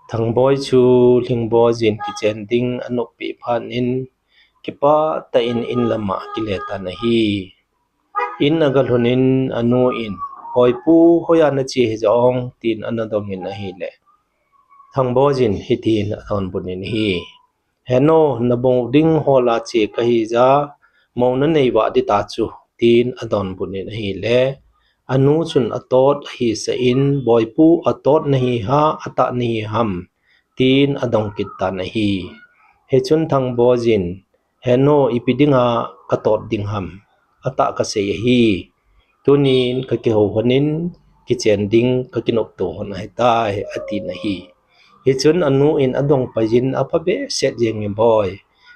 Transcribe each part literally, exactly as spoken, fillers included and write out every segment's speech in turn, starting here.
Thangboi chu Lhingboi jin kichen ding anop peh phat in, kipah tah in in lama akile tan ahi. In agalhun in anu in, "Boipu, hoiya nache hijong?" tin ana dong in ahile, Thangboi jin hitin adonbut in ahi. "Heno, nabong ding hola che kahi ja, mou nanei vah ding ta chu," tin adonbut in ahile, anu chun atot ahisah in, "Boipu, atot nahi ham, atah nahi ham?" tin adong kit tan ahi. Hichun Thangboi jin, "Heno, ipi dinga katot ding ham? Atah kasei ahi. Tunin kakihou lhon in, kichen ding kakinopto lhon ahitai," atin ahi. Hichun anu in adong pai jin, "Apha behseh jenge boi.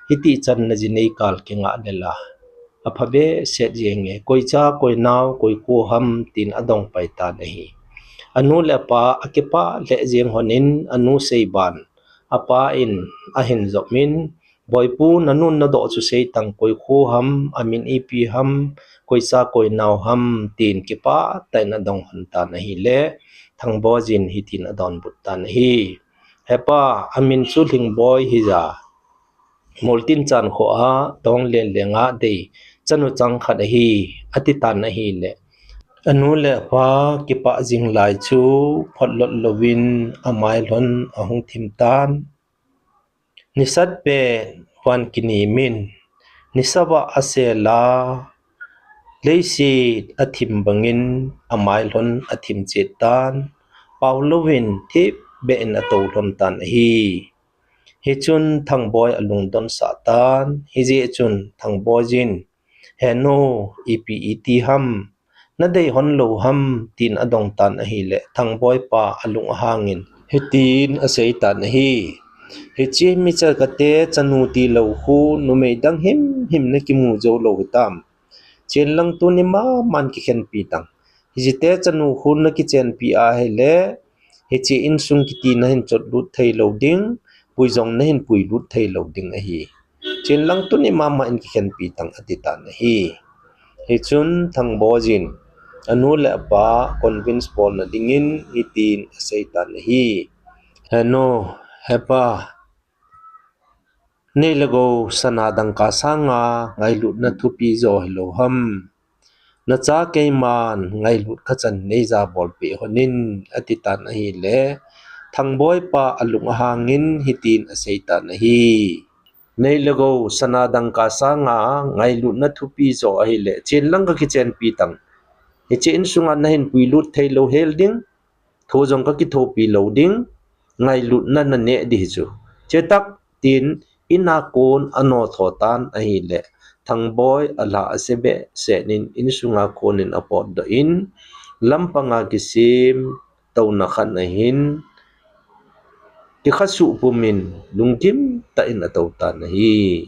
Hiti channa jinei kal kingah le la. Apha behseh jenge, koi cha, koi nao, koi kho ham," tin adong pai tan ahi. Anu le apa akipah lheh jeng lhon in anu seiban, apa in ahin jop in, "Boipu, nanun nadoh chu seitang, koi kho ham, amin ipi ham, koi cha, koi nao ham," tin kipah tah in adong lhon tan ahile, Thangboi jin hitin adonbut tan ahi. "Hepa, amin chu Lhingboi hija, Moltinchan khoa Tonglen lenga dei chanu chang khat ahi," ati tan ahile, anu le apa kipah jing lai chu photlot louvin amai lhon ahung thim tan. Nisat pen van kinim in, nisa vah asel a, leiset athim bangin amai lhon athim chet tan. Pao louvin thip beh in atou lhon tan ahi. Hichun Thangboi alungdon sah tan. Hijeh chun Thangboi jin, "Heno, ipi iti ham? Nadei lhon lou ham?" tin adong tan ahile, Thangboi pa alung ahang in hitin asei tan ahi. "Hiche micha kate chanu tilou khu numei dang himhim nakimu jou lou hitam? Chenlang tuni maman kikhenpi tang. Hiche te chanu khu nakichenpi ahile, hiche insung kiti nahin chotlut thei lou ding, pui jong nahin puilut thei lou ding ahi. Chenlang tuni mama in kikhenpi tang," ati tan ahi. Hichun Thangboi jin anu le apa convince bolna dingin hitin asei tan ahi. "Heno, hepa, nei le gou sana dangka sanga ngailutna thupi jo hilou ham? Nacha keiman ngailut kachan neija bolpeh lhon in," ati tan ahile, Thangboi pa alung ahang in hitin asei tan ahi. "Nei le gou sana dangka sanga ngailutna thupi jo ahile, chenlang kakichenpi tang. Hiche insunga nahin puilut thei lou hel ding, tho jong kakithopi lou ding, ngailutna naneh ding hichu. Chetak," tin ina kon ano tho tan ahile, Thangboi alha ase behseh in insunga kon in apotdoh in, lampanga kisem touna khat ahin, kikhasuh pum in lunggim tah in atou tan ahi.